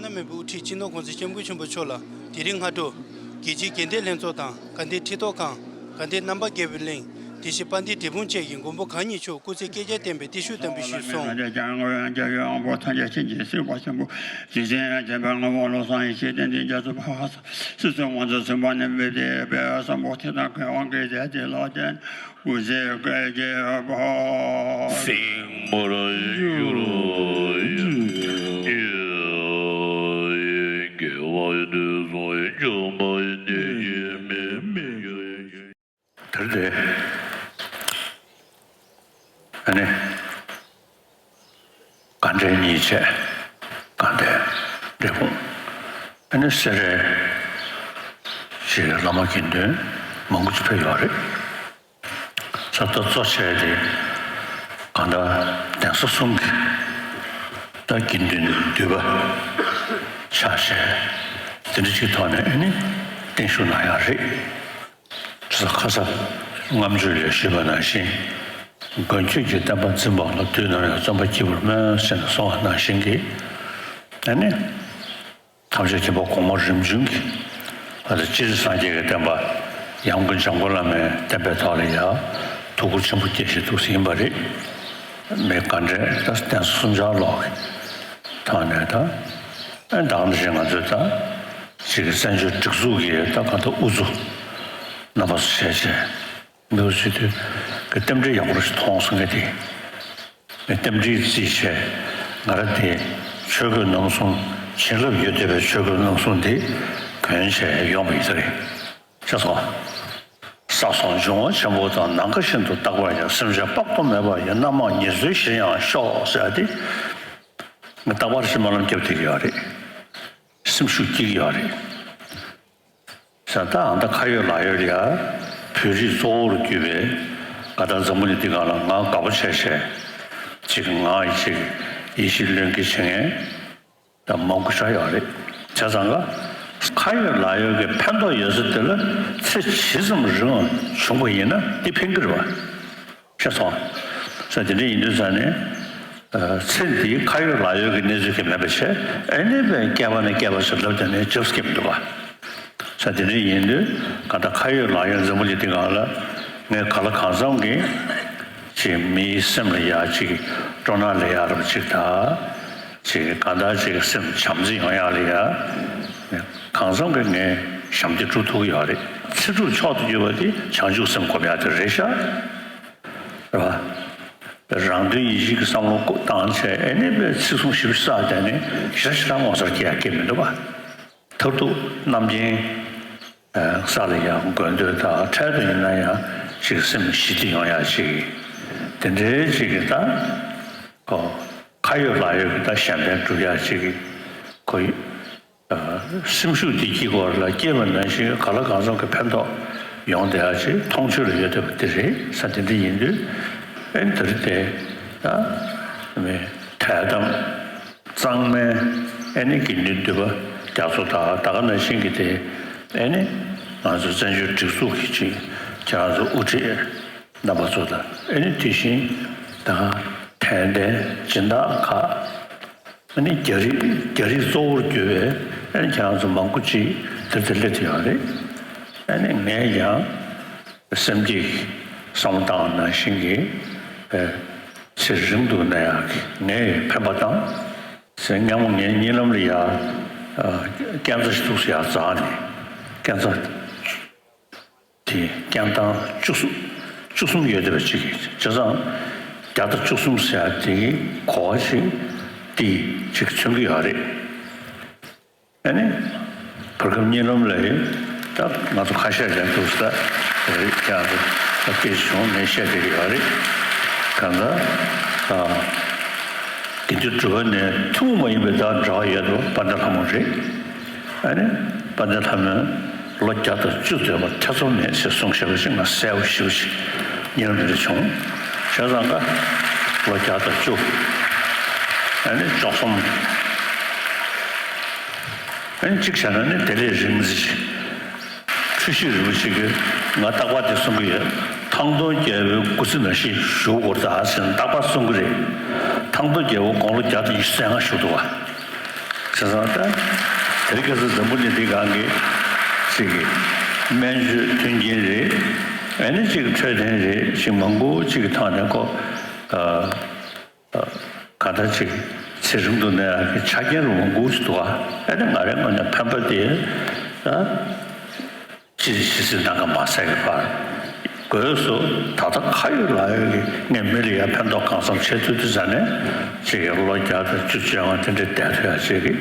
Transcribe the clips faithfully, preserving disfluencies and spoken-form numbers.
མེད་པའི་དབུ་ཁྲིད་སྤྱི་ནོར་༸གོང་ས་༸སྐྱབས་མགོན་ཆེན་པོ་མཆོག་ལ་དེ་རིང་སྔ་དྲོ། རྒྱལ་སྤྱིའི་དགེ་ལྡན་ལྷན་ཚོགས་དང་དགའ་ལྡན་ཁྲི་ཐོག་ཁང་། དགའ་ལྡན་རྣམ་པ་དགེ་འོས་གླིང་། དེ་བཞིན་དཔལ་ལྡན་འབྲས་སྤུངས་བཅས་ཀྱི་མགོན་པོ་གང་ཉིད་མཆོག་སྐུ་ཚེ་བསྐལ་བརྒྱར་བརྟན་པའི་བརྟུལ་ཞུགས་དམ་པའི་ཞུས་སོང་། དེར་ཏེ། ཨ་ནི། དགའ་ལྡན་གཉིས་བྱས། དགའ་ལྡན། འབྲས་སྤུངས། ཨ་ནི་སེ་རའི། ཞེས་བླ་མ་དགེ་འདུན་མང་པོ་ཅིག་ཕེབས་ཡོད་རེད། ས་རྡོ་གཙོ་བྱས་ཏེ། གང་ལྟར་གདན་ས་གསུམ་གྱི། ད་དགེ་འདུན་འདུས་པ། ཕྱག་བཞེས། དེ་འདྲ་ཅིག་ཐོག་ནས་ཨ་ནི། བརྟན་བཞུགས་གནང་ཡག་རེད། ཁ་ས་ཁ་ས་ལྔ་མཆོད་ལས་ཞུས་པ་ནང་བཞིན། མགོན་ཁྱོད་ཀྱི་བསྟན་པ་འཛིན་པ་ལ་དུས་ནམ་ཡང་བརྩོན་པ་སྐྱེ་བར་སྨོན་ཟེར་ནས་གསུངས་པ་ནང་བཞིན་གྱི། ཨ་ནི། ཐམས་ཅད་མཁྱེན་པ་གོང་མ་རིམ་བྱོན་གྱི། ཨ་ནི་སྤྱིར་སངས་རྒྱས་ཀྱི་བསྟན་པ་ཡང་སྒོས་འཇམ་མགོན་བླ་མའི་བསྟན་པའི་ཐོག་ལ་ཡང་ཐུགས་ཁུར་ཆེན་པོ་བསྐྱེད་བཞིན་འདུག་ཟིན་པ་རེད། མི་དགའ་འདྲེ་ད་གདན་ས་གསུམ་ཆར་ལོག་གི་ཐོག་ནས་ད། ཨ་ནི་ད་ག་ནང་བཞིན་ང་ཚོས་ད། ཅིག་གི་བཙན་བྱོལ་སྒྲིག་འཛུགས་ཀྱི་ད་ག་ད་དབུ་གཙོ་རྣམ་པ་ཚོ་བྱས་བྱས། འདུག་ཟེར་དུས་ཀྱི་རྟེན་འབྲེལ་ཡག་པོ་ཞིག་མཐོང་སོང་གི་དེ། རྟེན་འབྲེལ་རྩིས་བྱས། ང་རང་དེ་ཆོས་གོས་རྣམ་གསུམ་བྱིན་རླབས་ཡོད་བསྡད་པའི་ཆོས་གོས་རྣམ་གསུམ་དེ་གོན་བྱས་ཡོང་བ་ཡིན་ས་རེད། ཤེས་སོང་། ས་སོགས་འབྱུང་བ་ཆེན་པོ་དང་། ནམ་མཁའ་བཞིན་དུ་རྟག་པར་ཡང་། སེམས་ཅན་དཔག་ཏུ་མེད་པ་ཡི། རྣམ་མང་ཉེར་འཚོའི་གཞིར་ཡང་ཤོག་ཟེར་ཏེ། ང་རྟག་པར་ཕྱི་སྨོན་ལམ་བརྒྱབ་བསྡད་ཀྱི་ཡོད་རེད། སེམས་ཤུགས་སྐྱེ་གི་ཡོད་རེད། ས་ད་ཨ་ད་ཁ་ཡོད་ལག་ཡོད་ལ་ཡ། བོད་རིགས་གཙོ་བོར་གྱུར་པའི་ག་ད་འཛམ་བུ་གླིང་འདི་སྒང་ལ་ང་དགའ་པོ་བྱས་བྱས། ཅིག་ང་ཡི་ཅིག་ཡིད་ཆེས་བློས་འགེལ་བྱེད་མཁན་ད་མང་པོ་ཞིག་ཡོད་རེད། བྱས་ཙང་ཀ་ཁ་ཡོད་ལག་ཡོད་ཀྱི་ཕན་ཐོགས་ཡོད་ས་དེ་ལ་ཚེ་ཇི་ཙམ་རིང་བ་བྱུང་བ་ཡིན་ན་དེ་ཕན་གྱི་རེད་བ། ཤེས་སོང་། ས་དེ་འདྲ་ཡིན་དུས་ས་ནས། ཚེ་འདིའི་ཁ་ཡོད་ལག་ཡོད་ཀྱི་གནས་ཚུལ་གྱི་མེད་པ་བྱས། ཨེ་ནི་བས་སྐྱེ་བ་ནས་སྐྱེ་བ་ཞིག་ལབ་དེ་ནས་ཅིག་སྐྱེ་མི་འདུག་ག་ས་དེ་འདྲ་ཡིན་དུས་ག་ད་ཁ་ཡོད་ལག་ཡོད་འཛམ་བུ་གླིང་འདི་སྒང་ལ་ངས་ག་ལ་གང་འཚམ་གྱིས་ཅིག་མིའི་སེམས་ལ་ཡ་ཅིག་སྤྲོ་སྣང་ལ་ཡ་རབ་ཅིག་ད་ཅིག་ག་ད་ཅིག་སེམས་བྱམས་བརྩེ་ཡོང་ཡག་ལ་ཡ་གང་འཚམ་གྱིས་ངས་ཞབས་འདེགས་སྒྲུབ་ཐུབ་ཀྱི་ཡོད་རེད། ཚེ་སྒྲུབ་མཆོག་ཏུ་གྱུར་པ་དེ་བྱང་ཆུབ་སེམས་སྒོམ་ཡག་དེ་རེད་ཤག་རེད་བ། རང་དོན་ཡིད་བྱེད་ཀྱི་བསམ་བློ་བཏང་བྱས་ཨེ་ནི་པའི་ཚིག་གསུང་ཞིབ་བསགས་བསྡད་ནས་ཞེ་དྲག་ངོ་མཚར་སྐྱེ་ཡ་སྐྱེ་མི་འདུག་པ། མཐར་ཐུག་རྣམ་མཁྱེན་ས་ལ་ཡང་དགོས་འདོད་དང་འཕྲལ་དུ་ཡིན་ན་ཡང་ཅིག་སེམས་ཞི་བདེ་ཡོང་ཡ་ཅིག་དེ་འདྲའི་ཅིག་གི་ད་ཁོ་ཁ་ཡོད་ལག་ཡོད་ཀྱི་ད་གཞན་ཕན་སྒྲུབ་ཡ་ཅིག་གི་ཁོ་སེམས་ཤུགས་འདི་སྐྱེ་དགོས་ལ་སྐྱེས་པ་ནང་བཞིན་ག་ལ་གང་འཚམ་གྱི་ཕན་ཐོགས་ཡོང་བསྡད་ཡག་ཅིག་མཐོང་ཆོས་ལ་ཡོད་བསྡད་པ་འདི་རེད་ས། དེ་འདྲ་ཡིན་དུས་ཨེ་འདིར་དེ་ད་མི་ཐད་གཏམ་གཙང་མའི་ཨེ་ནི་དགེ་འདུན་འདུས་པ་རྒྱ་མཚོ་དང་ད་ག་ནང་བཞིན་གྱི་དེ་ཨེ་ནི་ང་ཚོ་བཙན་བྱོལ་སྒྲིག་འཛུགས་ཀྱི་ཅིག་ཁྱེད་རང་ཚོ་དབུ་ཁྲིད་རྣམ་པ་ཚོ་དང་ཨེ་ནི་དེ་བཞིན་ད་དད་ལྡན་སྦྱིན་བདག་ཁག་ཨ་ནི་རྒྱ་རིགས་རྒྱ་རིགས་གཙོ་བོར་གྱུར་པའི་ཨ་ནི་ཁྱེད་རང་ཚོ་མང་པོ་ཅིག་དེར་དེ་སླེབས་ཏེ་ཡོད་རེད། ཨ་ནི་ངས་ཀྱང་སེམས་ཀྱི་བསམ་བློ་བཏང་བ་ནང་བཞིན་གྱི་ཨེ་ཚེ་རིང་དུ་གནས་ཡག་གི་ངས་ཕན་པ་དང་ཚེ་སྔ་མོ་ངའི་གཉིད་ལམ་ལ་ཡ་ཨ་རྐྱེན་རྩ་ཞིག་ཐུག་སོང་ཡ་རྩ་ནས་རྐྱེན་རྩ། དེ་རྐྱེན་ཐང་བཅུ་གསུམ་བཅུ་གསུམ་ཡོད་བསྡད་པ་ཅིག་གིས་བྱས་ཙང་བརྒྱ་དང་བཅུ་གསུམ་ཟེར་ཡ་དེ་གི་གོ་བ་ཞིག་དེ་ཅིག་མཚོན་གྱི་ཡོད་རེད། ཨ་ནི་བར་སྐབས་གཉིད་ལམ་ལ་ཡིན་ད་ང་ཚོ་ཁ་ཤས་ཀྱང་འདུག་ས་རེད་ཀྱང་ད་སྐད་ཆ་བྱུང་ངས་བཤད་བསྡད་ཀྱི་ཡོད་རེད། གང་ལྟར་དགེ་འདུན་གྲུབ་པ་ནས་ཐུན་མོང་མ་ཡིན་པའི་ད་འབྲེལ་བ་ཡོད་དོ་དཔལ་ལྡན་ལྷ་མོ་རེད། ཨ་ནི་དཔལ་ལྡན་ལྷ་མོས་ལོ་བརྒྱ་དང་བཅུ་སྡོད་པར་ཐེ་ཚོམ་མེད་ཅེས་གསུངས་བཞག་པ་ཞིག་ང་གསལ་པོ་ཞེ་པོ་ཞིག་ཉན་མི་འདྲ་བྱུང་། བྱས་ཙང་ཀ་ལོ་བརྒྱ་དང་བཅུ། ཨ་ནི་བཅུ་གསུམ། ཨ་ནི་གཅིག་བྱས་ན་ནི་དེ་ལས་རིང་ཙམ་ཞིག་འཁྲུལ་ཞིག་རིན་པོ་ཆེ་གིས་ང་རྟག་པར་དེ་གསུང་གི་ཡོད། ཐང་སྟོང་རྒྱལ་པོའི་སྐུ་ཚེ་ནང་བཞིན་བཞུགས་དགོས་རེད་ད་ཟེར་ནས་རྟག་པར་གསུང་གི་རེད། ཐང་སྟོང་རྒྱལ་པོ་དགུང་ལོ་བརྒྱ་དང་ཉི་ཤུ་རྩ་ལྔ་བཞུགས་འདུག་བ། བྱས་ཙང་ད་དེ་རིང་ཁ་སང་འཛམ་བུ་གླིང་འདི་སྒང་གི་ཅིག་གི་སྨན་བཅོས་མཐུན་རྐྱེན་རེད། ཨ་ནི་ཅིག་འཕྲོད་བསྟེན་རེད། ཅིག་མང་པོ་ཅིག་གི་ཐོག་ནས་ཁོ། ཨ། ཨ། གང་ལྟར་ཅིག་ཚེ་རིང་དུ་གནས་ཡག་གི་ཆ་རྐྱེན་རུ་མང་པོ་ཞིག་འདུག་ཨ། ཨ་ནི་ང་རའི་ངོས་ནས་ཕན་པ་དེ་ད་ཅི་ཞིག་ཟིན་ན་ག་མ་ཟེར་གི་བར་དགོས་སོ། ད་ལྟ་ཁ་ཡོད་ལག་ཡོད་ཀྱི་ངས་མི་ལ་ཡ་ཕན་ཐོགས་གང་འཚམ་བྱེད་ཐུབ་དུས་ཙ་ནས་ཅིག་གི་ལོ་བརྒྱ་དང་བཅུ་བཅོ་ལྔ་དེ་འདྲའི་བསྡད་ཐུབ་ཡག་ཅིག་གི་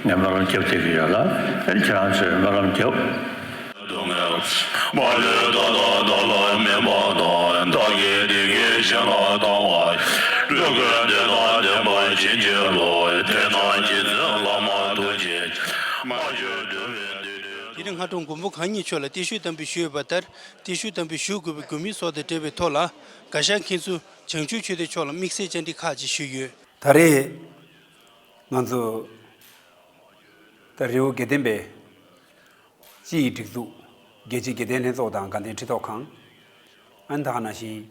ངས་སྨོན་ལམ་རྒྱབ་བསྡད་ཀྱི་ཡོད་ལ། ཨ་ནི་ཁྱེད་རང་ཚོས་སྨོན་ལམ་རྒྱབ། མ་ལུས་བདག་དང་བདག་ལ་མི་སྨྲ་དང་། བདག་གིས་བདག་གི་གཞན་ལ་བཏང་བ། ལུས་ཀུན་བདེ་དང་ལྡན་པར་བྱིན་གྱིས་རློབས། དེ་ན་རྗེ་བཙུན་བླ་མ་ཐུགས་རྗེ་ཆེ། མ་གྱུར་འགྲོ་བའི་བདེ་སྡུག་དེ་རིང་སྔ་དྲོ་མགོན་པོ་གང་ཉིད་མཆོག་ལ་བརྟན་བཞུགས་དམ་འབུལ་ཞུས་པ་ལྟར། བརྟན་བཞུགས་དམ་འབུལ་ཞུ་དགོས་པའི་དགོས་དམིགས་སོགས་དང་འབྲེལ་བའི་ཐོག་ལ། དགའ་ཤར་མཁན་ཚོས་བྱང་ཆུབ་ཆོས་སྡེ་མཆོག་ལ་དམིགས་བསལ་བཅར་འདྲི་ཁག་ཅིག་ཞུས་ཡོད། ད་རེས་ང་ཚོ་ད་རི་བོ་དགེ་ལྡན་པའི་སྤྱི་ཡི་སྒྲིག་འཛུགས། རྒྱལ་སྤྱིའི་དགེ་ལྡན་ལྷན་ཚོགས་དང་དགའ་ལྡན་ཁྲི་ཐོག་ཁང་། ཨ་ནི་ད་ག་ནང་བཞིན།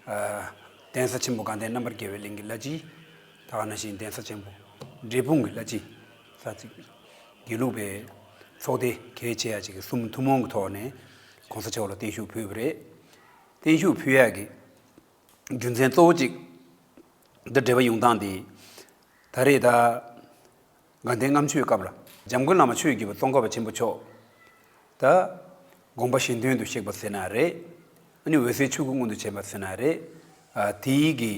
ཨ། གདན་ས་ཆེན་པོ་དགའ་ལྡན་རྣམ་པར་རྒྱལ་བའི་གླིང་གི་བླ་སྤྱི། ད་ག་ནང་བཞིན་གདན་ས་ཆེན་པོ་འབྲས་སྤུངས་ཀྱི་བླ་སྤྱི། ས་ཚིགས་དགེ་ལུགས་པའི་ཚོགས་སྡེ་གལ་ཆེ་ཡ་ཅིག་གི་གསུམ་ཐུན་མོང་གི་ཐོག་ནས་གོང་ས་མཆོག་ལ་བརྟན་བཞུགས་ཕུལ་བ་རེད། བརྟན་བཞུགས་ཕུལ་ཡ་གི་རྒྱུ་མཚན་གཙོ་བོ་གཅིག་འདི་འབྲེལ་བ་ཡོང་སྟངས་དེ། ད་རེས་ད་དགའ་ལྡན་ལྔ་མཆོད་སྐབས་ལ་འཇམ་མགོན་བླ་མ་ཆོས་ཀྱི་རྒྱལ་པོ་ཙོང་ཁ་པ་ཆེན་པོ་མཆོག་ད་དགོངས་པ་གཞན་དོན་དུ་གཤེགས་པ་ཟེར་ན་རེད། ཨ་ནི་འོད་གསལ་ཆོས་སྐུ་མངོན་དུ་བྱས་པ་ཟེར་ན་རེད། ཨ། དེའི་གི་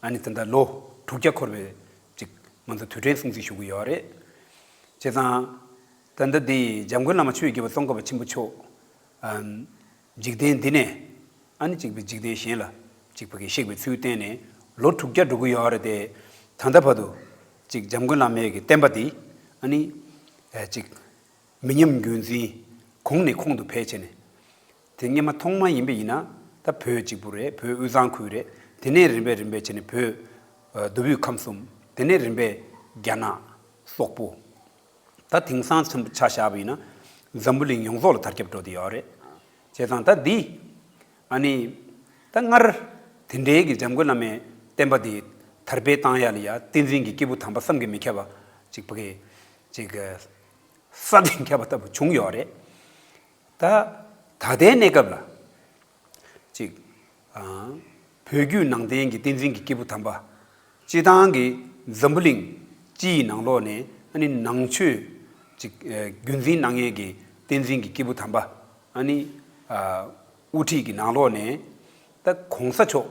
ཨ་ནི་ད་ལྟ་ལོ་དྲུག་བརྒྱ་འཁོར་བའི་ཅིག་ང་ཚོ་དུས་དྲན་སྲུང་བརྩི་ཞུ་གི་ཡོད་རེད། བྱས་ཙང་ད་ལྟ་འདི་འཇམ་མགོན་བླ་མ་ཆོས་ཀྱི་རྒྱལ་པོ་ཙོང་ཁ་པ་ཆེན་པོ་མཆོག་ཨ། འཇིག་རྟེན་འདི་ནས་ཨ་ནི་གཅིག་པའི་འཇིག་རྟེན་གཞན་ལ་གཅིག་པ་གི་གཤེགས་པའི་ཚུལ་བསྟན་ནས་ལོ་དྲུག་བརྒྱ་འགྲོ་གི་ཡོད་རེད་དེ། ད་ལྟ་བར་དུ་གཅིག་འཇམ་མགོན་བླ་མའི་གི་བསྟན་པ་འདི་ཨ་ནི་གཅིག་མི་ཉམས་རྒྱུན་འཛིན་གོང་ནས་གོང་དུ་འཕེལ་བྱས་ནས། དེ་སྔོན་མ་ཐོག་མ་ཡིན་པ་ཡིན་ན་ད་བོད་གཅིག་པུ་རེད། བོད་དབུས་གཙང་ཁུལ་རེད། དེ་ནས་རིམ་པས་རིམ་པས་བྱས་ནས་བོད་མདོ་དབུས་ཁམས་གསུམ། དེ་ནས་རིམ་པས་རྒྱ་ནག་སོག་པོ། ད་དེང་སང་ཆ་བཞག་པ་ཡིན་ན་འཛམ་བུ་གླིང་ཡོངས་རྫོགས་ལ་དར་ཁྱབ་འགྲོ་བསྡད་ཡོད་རེད། བྱས་ཙང་ད་འདི་ཨ་ནི་ད་སྔར་དེ་འདྲའི་གི་འཇམ་མགོན་བླ་མའི་བསྟན་པ་འདི་དར་སྤེལ་བཏང་ཡ་ལ་ཡ་བསྟན་འཛིན་གྱི་སྐྱེས་བུ་དམ་པ་བསམ་གྱིས་མི་ཁྱབ་པ་ཅིག་པ་གི་ཅིག་ས་སྟེང་ཁྱབ་པ་ལྟ་བུ་བྱུང་ཡོད་རེད། ད་ད་ལྟའི་གནས་སྐབས་ལ། གཅིག་ཨ། བོད་བརྒྱུད་ནང་བསྟན་གྱི་བསྟན་འཛིན་གྱི་སྐྱེས་བུ་དམ་པ། སྤྱི་བཏང་གི་འཛམ་བུ་གླིང་སྤྱི་ཡི་ནང་ལོགས་ནས་ཨ་ནི་ནང་ཆོས་གཅིག་ཨ། རྒྱུན་འཛིན་གནང་མཁན་གྱི་བསྟན་འཛིན་གྱི་སྐྱེས་བུ་དམ་པ། ཨ་ནི་ཨ། དབུ་ཁྲིད་ཀྱི་ནང་ལོགས་ནས་ད་གོང་ས་མཆོག་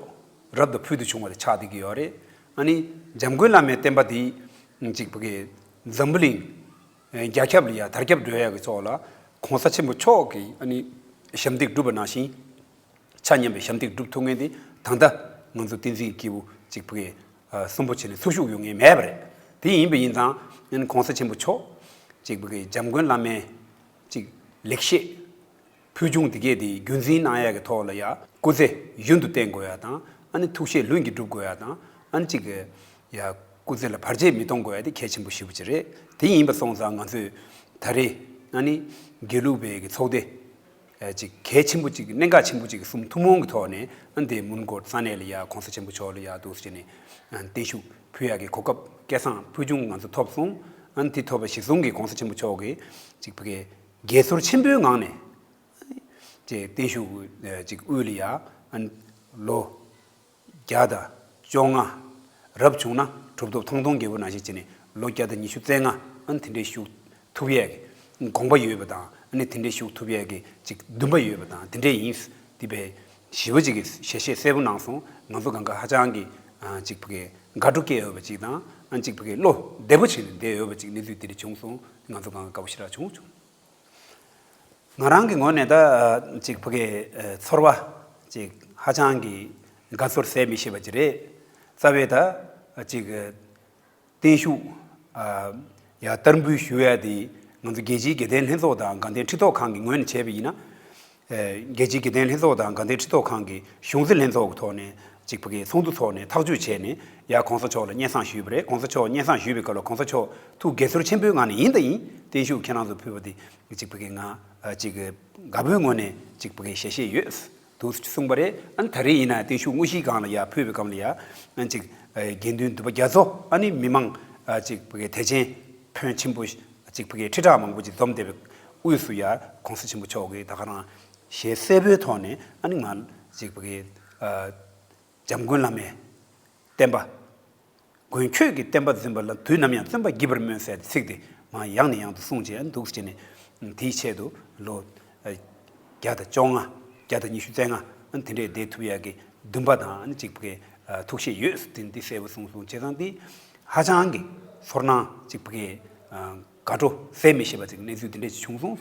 རབ་ཏུ་ཕུལ་དུ་བྱུང་བ་དེ་ཆགས་བསྡད་ཀྱི་ཡོད་རེད། ཨ་ནི་འཇམ་མགོན་བླ་མའི་བསྟན་པ་འདི་གཅིག་པ་གི་འཛམ་བུ་གླིང་རྒྱ་ཁྱབ་ལ་ཡ་དར་ཁྱབ་འགྲོ་ཡ་གི་ཕྱོགས་ལ་གོང་ས་ཆེན་པོ་མཆོག་གིས་ཨ་ནི་ཞབས་འདེགས་བསྒྲུབས་པ་ནང་བཞིན། ཆ་མཉམ་པའི་ཞབས་འདེགས་སྒྲུབ་ཐུབ་མཁན་དེ་ད་ལྟ་ང་ཚོ་བསྟན་འཛིན་སྐྱེས་བུ་གཅིག་པུ་གི་གསོན་པོ་བྱས་ནས་འཚོ་བཞུགས་ཡོང་མཁན་མེད་པ་རེད། དེ་ཡིན་པ་ཡིན་ཙང་ཨ་ནི་གོང་ས་ཆེན་པོ་མཆོག་གཅིག་པུ་གི་འཇམ་མགོན་བླ་མའི་གཅིག་ལེགས་བཤད་ཕུལ་བྱུང་དེ་གས་དེ་རྒྱུན་འཛིན་གནང་ཡ་གི་ཐོག་ལ་ཡ་སྐུ་ཚེ་ཡུན་དུ་བརྟན་དགོས་ཡ་དང་། ཨ་ནི་ཐུགས་བཞེད་ལྷུན་གྱིས་འགྲུབ་དགོས་ཡ་དང་། ཨ་ནི་གཅིག་གི་ཡ་སྐུ་ཚེ་ལ་བར་ཆད་མི་གཏོང་དགོས་ཡ་དེ་གལ་ཆེན་པོ་ཞེ་པོ་ཅིག་རེད། དེ་ཡིན་པ་སོང་ཙང་ང་ཚོས་ད་རེས་ཨ་ནི་དགེ་ལུགས་པའི་གི་ཚོགས་སྡེ། ཨ། ཅིག་གལ་ཆེན་པོ་ཅིག་གནད་འགག་ཆེན་པོ་ཅིག་གསུམ་ཐུན་མོང་གི་ཐོག་ནས་ཨ་ནི་དེ་མོན་གྷོ་ས་གནས་ལ་ཡ་གོང་ས་ཆེན་པོ་མཆོག་ལ་ཡ་འདུག་སེ་བྱས་ནས་ཨ་ནི་བརྟན་བཞུགས་ཕུལ་ཡག་གི་གོ་སྐབས་སྐལ་བཟང་ཕུལ་བྱུང་ང་ཚོ་ཐོབ་སོང་། ཨ་ནི་དེ་ཐོབ་པ་གཞིར་བཟུང་གིས་གོང་ས་ཆེན་པོ་མཆོག་གིས་ཅིག་བོད་ཀྱི་དགྱེས་ཚོར་ཆེན་པོའི་ངང་ནས་ཅིག་བརྟན་བཞུགས་ཅིག་དབུས་ལ་ཡ་ཨ་ནི་ལོ་བརྒྱ་དང་བཅོ་ལྔ། རབ་བྱུང་ན་གྲུབ་ཐོབ་ཐང་སྟོང་རྒྱལ་པོ་ནང་བཞིན་བྱས་ནས་ལོ་བརྒྱ་དང་ཉི་ཤུ་རྩ་ལྔ་ཨ་ནི་དེ་འདྲའི་བཞུགས་ཐུབ་ཡས་ཀྱི་དགོངས་པ་ཡོད་པ་དང་། ཨ་ནི་དེ་འདྲའི་བཞུགས་ཐུབ་ཡས་ཀྱི་ཅིག་འདུན་པ་ཡོད་པ་དང་། དེ་འདྲས་ཡིན། དེ་བས་ཞེ་པོ་ཅིག་གི་ཞལ་བཞེས་གསལ་པོ་གནང་སོང་། ང་ཚོ་གང་ག་ཧ་ཅང་གི་ཨ་ཅིག་བོད་ཀྱི་དགའ་སྤྲོ་སྐྱེ་འོས་པ་ཅིག་དང་། ཨ་ཅིག་བོད་ཀྱི་བློ་བདེ་པོ་བྱས་ནས་བསྡད་འོས་པ་ཅིག་གནས་ཚུལ་དེ་འདྲ་བྱུང་སོང་། ང་ཚོ་གང་ག་དགའ་པོ་ཞེ་དྲག་བྱུང་བྱུང་། ང་རང་གི་ངོས་ནས་ད་ཅིག་བོད་ཀྱི་ཚོར་བ་ཅིག་ཧ་ཅང་གི་དགའ་ཚོར་ཟད་མི་ཤེས་པ་ཅིག་རེད། རྩ་བའི་ད་ཅིག་བརྟན་བཞུགས་ཡ་བསྟར་འབུལ་ཞུ་ཡ་དེ་ང་ཚོ་རྒྱལ་སྤྱིའི་དགེ་ལྡན་ལྷན་ཚོགས་དང་དགའ་ལྡན་ཁྲི་ཐོག་ཁང་གི་ངོས་ནས་བྱས་པ་ཡིན་ན། རྒྱལ་སྤྱིའི་དགེ་ལྡན་ལྷན་ཚོགས་དང་དགའ་ལྡན་ཁྲི་ཐོག་ཁང་གི་གཞུང་འཛིན་ལྷན་ཚོགས་ཀྱི་ཐོག་ནས་ཅིག་བོད་ཀྱི་ཚོགས་འདུ་ཚོགས་ནས་ཐག་གཅོད་བྱས་ནས་ཡ་གོང་ས་མཆོག་ལ་སྙན་སེང་ཞུས་པ་རེད། གོང་ས་མཆོག་སྙན་སེང་ཞུས་པའི་སྐབས་ལ་གོང་ས་མཆོག་ཐུགས་དགྱེས་ཚོར་ཆེན་པོའི་ངང་ནས་ཡིན་དང་ཡིན། བརྟན་བཞུགས་ཁྱེད་རང་ཚོ་ཕུལ་བ་དེ་ཅིག་བོད་ཀྱི་ང་ཅིག་དགའ་པོའི་ངོས་ནས་ཅིག་བོད་ཀྱི་ཞལ་བཞེས་ཡོད་འདུག་གསུངས་པ་རེད། ཨ་ནི་ད་རེས་ཡིན་ན་བརྟན་བཞུགས་དངོས་གཞིའི་སྒང་ལ་ཡ་ཕུལ་བའི་སྐབས་ལ་ཡ་ཨ་ནི་ཅིག་དགེ་འདུན་འདུས་པ་རྒྱ་མཚོ། ཨ་ནི་མི་མང་ཅིག་བོད་ཀྱི་དད་ཅན། ཕོན་ཆེན་པོ་ཅིག་ཕ་གིའི་ཁྲི་ཕྲག་མང་པོ་ཅིག་འཛོམས་བསྡད་པའི་དབུས་སུ་ཡ་གོང་ས་ཆེན་པོ་མཆོག་གིས་ད་ག་རང་ཞལ་གསལ་པོའི་ཐོག་ནས་ཨ་ནི་ང་ཅིག་ཕ་གིའི་ཨ་འཇམ་མགོན་བླ་མའི་བསྟན་པ། མགོན་ཁྱོད་ཀྱི་བསྟན་པ་འཛིན་པ་ལ། དུས་ནམ་ཡང་བརྩོན་པ་བགྱིད་པར་སྨོན་ཟེར་ཏེ་ཚིག་དེ་མར་ཡང་ནས་ཡང་དུ་གསུངས་བྱས་འདུག་ཟེར་ནས། དེའི་ཆེད་དུ་ལོ་ཨ་བརྒྱ་དང་བཅོ་ལྔ། བརྒྱ་དང་ཉི་ཤུ་རྩ་ལྔ་དེ་འདྲས་བསྡད་ཐུབ་ཡག་གི་འདུན་པ་དང་ཅིག་ཕ་གིའི་ཐུགས་བཞེད་ཡོད་ཟེར་ཏེ་འདི་གསལ་པོ་གསུངས་སོང་། བྱས་ཙང་འདི་ཧ་ཅང་གི་ཚོར་སྣང་ཅིག་ཕ་གིའི་དགའ་སྤྲོ་ཟད་མི་ཤེས་པ་ཅིག་གནས་ཚུལ་དེ་འདྲས་ཅིག་བྱུང་སོང་།